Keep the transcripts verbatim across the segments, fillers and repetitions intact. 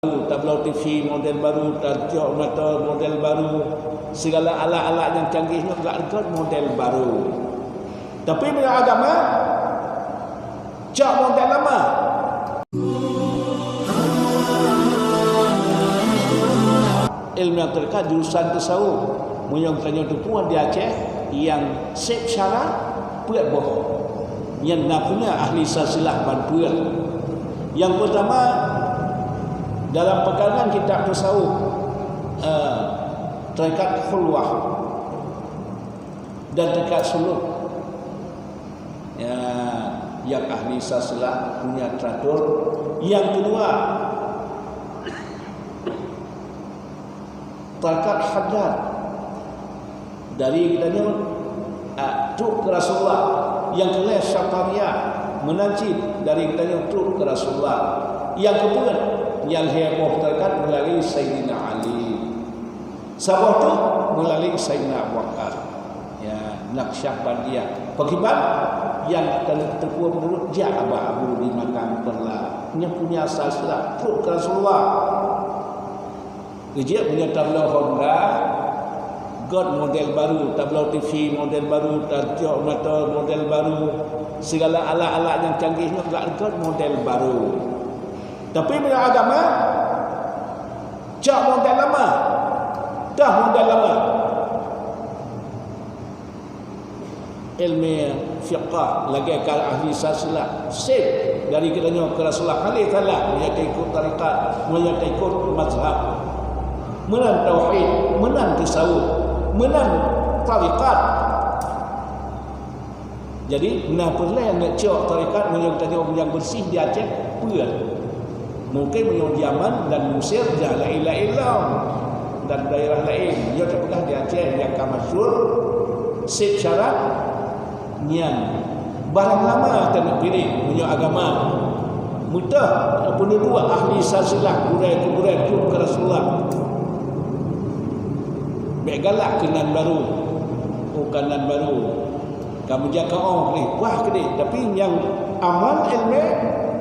Tabloe T V model baru, tacok moto model baru, segala alat-alat nyang canggih nyoe ka lheueh model baru. Tapi meunyoe agama, cok model lama. Ilmu nyang teuka jurusan tasawuf. Meunyoe geutanyoe teupeue di Aceh, nyang sép syara peuet boh. Nyan na peuet ahli silsilah ban peuet. Nyang peurtama, dalam peukarangan kitab tasawuf, eh, tarekat khulwah dan tarekat suluk. Ya, nyang ahli silsilah punya teratur. Nyang keudua, tarekat haddad. Dari geutanyoe, ah, trok keu Rasulullah. Nyang keulhèe Syatariah, meunan cit dari geutanyoe trok keu Rasulullah. Nyang keupeuet, nyang lhèe boh tarekat meulalu Saidina Ali. Saboh tu meulalu Saidina Abu Bakar. Ya, Naqsyabandiyah. Pakriban nyang teupeue meunurot jak Abah Abu di Makam Perla. Nyang punya silsilah trok keu Rasulullah. Ijak punya tabloe Honda, got model baru, tabloe T V model baru, tacok moto model baru, segala alat-alat nyang canggih nyoe ka got model baru. Tapi meunyoe agama, cok model lama, dah model lama. Ilmu fiqah lagèe ka ahli silsilah, sép dari geutanyoe keu Rasulullah, hana salah meunyoe taikot tarekat, meunyoe taikot mazhab. Meunan tauhid, meunan tasawuf, meunan tarekat. Jadi na peureulèe neuk cok tarekat meunyoe geutanyoe nyang beureuséh di Aceh peuet. Mungken meunyoe Yaman dan Mesir, ya laén-laén lom, dan daerah laén. Nyoe teupeugah di Aceh nyang ka masyhur, sép syarat nyan barang lama taneuk piléh meunyoe agama. Meutoh peuneudua ahli silsilah gurèe-gurèe trok keu Rasulullah. Bèk galak keu nan barô. Oh, ka nan barô. Ka meujak keu oh keudéh, bah keudéh. Tapi nyang aman ileumèe,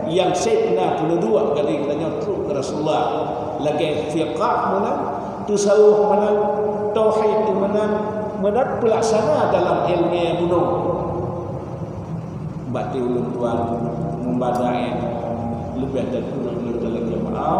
nyang sép na peuneudua kali geutanyoe trok keu Rasulullah. Lagèe fiqah meunan, tasawuf meunan, tauhid meunan, meunan peulaksana dalam ileumèe bunoe. Bak ulôn tuan meubada, leubeh dan kureueng lôn talakèe maaf.